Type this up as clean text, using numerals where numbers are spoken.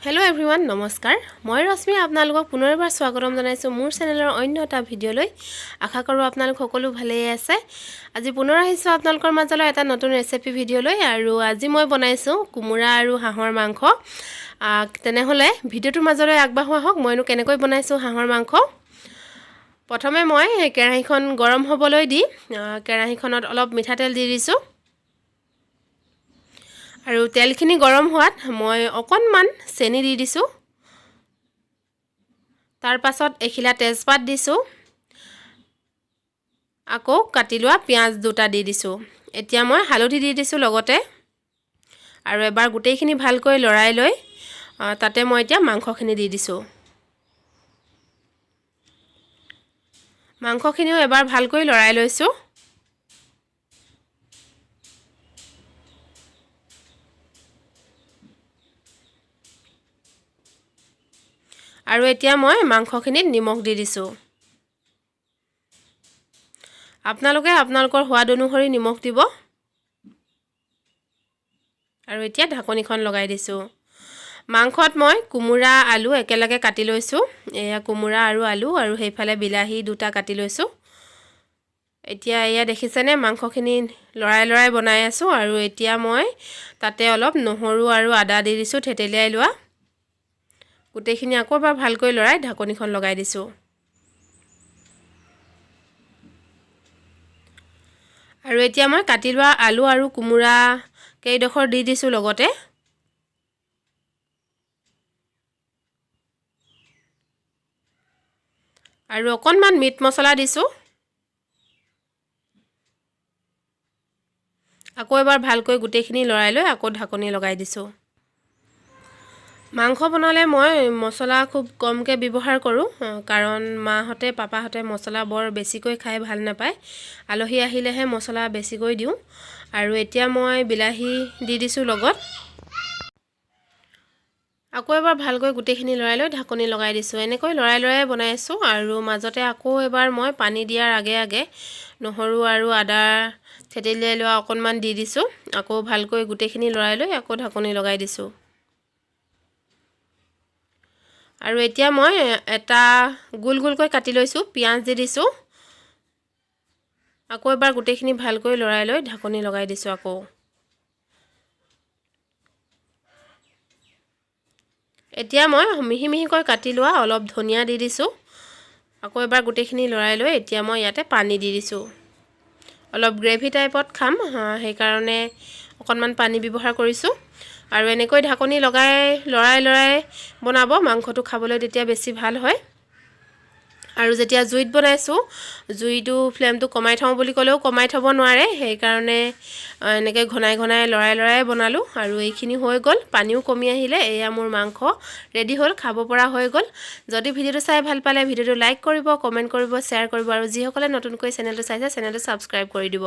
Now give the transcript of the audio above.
Hello' everyone, নমস্কাৰ। মই ৰশ্মি, আপোনালোকক পুনৰ এবাৰ স্বাগতম জনাইছোঁ মোৰ চেনেলৰ অন্য এটা ভিডিঅ'লৈ। আশা কৰোঁ আপোনালোক সকলো ভালেই আছে। আজি পুনৰ আহিছোঁ আপোনালোকৰ মাজলৈ এটা নতুন ৰেচিপি ভিডিঅ'লৈ আৰু আজি মই বনাইছোঁ কোমোৰা আৰু হাঁহৰ মাংস। তেনেহ'লে ভিডিঅ'টোৰ মাজলৈ আগবাঢ়ো আহক, মইনো কেনেকৈ বনাইছোঁ হাঁহৰ মাংস। প্ৰথমে মই কেৰাহীখন গৰম হ'বলৈ দি কেৰাহীখনত অলপ মিঠাতেল দি দিছোঁ আৰু তেলখিনি গৰম হোৱাত মই অকণমান চেনি দি দিছোঁ। তাৰ পাছত এখিলা তেজপাত দিছোঁ, আকৌ কাটি লোৱা পিঁয়াজ দুটা দি দিছোঁ। এতিয়া মই হালধি দি দিছোঁ লগতে আৰু এবাৰ গোটেইখিনি ভালকৈ লৰাই লৈ তাতে মই এতিয়া মাংসখিনি দি দিছোঁ। মাংসখিনিও এবাৰ ভালকৈ লৰাই লৈছোঁ। আৰু এতিয়া মই মাংসখিনিত নিমখ দি দিছোঁ। আপোনালোকে আপোনালোকৰ সোৱাদ অনুসৰি নিমখ দিব। আৰু এতিয়া ঢাকনিখন লগাই দিছোঁ। মাংসত মই কোমোৰা আলু একেলগে কাটি লৈছোঁ। এয়া কোমোৰা আৰু আলু আৰু সেইফালে বিলাহী দুটা কাটি লৈছোঁ। এতিয়া এয়া দেখিছেনে, মাংসখিনি লৰাই লৰাই বনাই আছোঁ। আৰু এতিয়া মই তাতে অলপ নহৰু আৰু আদা দি দিছোঁ থেতেলিয়াই লোৱা। গোটেইখিনি আকৌ এবাৰ ভালকৈ লৰাই ঢাকনিখন লগাই দিছোঁ। আৰু এতিয়া মই কাটি লোৱা আলু আৰু কোমোৰা কেইডোখৰ দি দিছোঁ লগতে। আৰু অকণমান মিট মছলা দিছোঁ। আকৌ এবাৰ ভালকৈ গোটেইখিনি লৰাই লৈ আকৌ ঢাকনি লগাই দিছোঁ। মাংস বনালে মই মছলা খুব কমকৈ ব্যৱহাৰ কৰোঁ, কাৰণ মাহঁতে পাপাহঁতে মছলা বৰ বেছিকৈ খাই ভাল নাপায়। আলহী আহিলেহে মছলা বেছিকৈ দিওঁ। আৰু এতিয়া মই বিলাহী দি দিছোঁ লগত। আকৌ এবাৰ ভালকৈ গোটেইখিনি লৰাই লৈ ঢাকনি লগাই দিছোঁ। এনেকৈ লৰাই লৰাই বনাই আছোঁ। আৰু মাজতে আকৌ এবাৰ মই পানী দিয়াৰ আগে আগে নহৰু আৰু আদা থেতেলিয়াই লোৱা অকণমান দি দিছোঁ। আকৌ ভালকৈ গোটেইখিনি লৰাই লৈ আকৌ ঢাকনি লগাই দিছোঁ। আৰু এতিয়া মই এটা গোল গোলকৈ কাটি লৈছোঁ পিঁয়াজ দি দিছোঁ। আকৌ এবাৰ গোটেইখিনি ভালকৈ লৰাই লৈ ঢাকনি লগাই দিছোঁ আকৌ। এতিয়া মই মিহি মিহিকৈ কাটি লোৱা অলপ ধনিয়া দি দিছোঁ। আকৌ এবাৰ গোটেইখিনি লৰাই লৈ এতিয়া মই ইয়াতে পানী দি দিছোঁ। অলপ গ্ৰেভি টাইপত খাম, সেইকাৰণে অকণমান পানী ব্যৱহাৰ কৰিছোঁ। আৰু এনেকৈ ঢাকনি লগাই লৰাই লৰাই বনাব, মাংসটো খাবলৈ তেতিয়া বেছি ভাল হয়। আৰু যেতিয়া জুইত বনাইছোঁ, জুইটো ফ্লেমটো কমাই থওঁ বুলি ক'লেও কমাই থ'ব নোৱাৰে, সেইকাৰণে এনেকৈ ঘনাই ঘনাই লৰাই লৰাই বনালোঁ। আৰু এইখিনি হৈ গ'ল, পানীও কমি আহিলে। এয়া মোৰ মাংস ৰেডি হ'ল, খাব পৰা হৈ গ'ল। যদি ভিডিঅ'টো চাই ভাল পালে ভিডিঅ'টো লাইক কৰিব, কমেণ্ট কৰিব, শ্বেয়াৰ কৰিব আৰু যিসকলে নতুনকৈ চেনেলটো চাইছে চেনেলটো ছাবস্ক্ৰাইব কৰি দিব।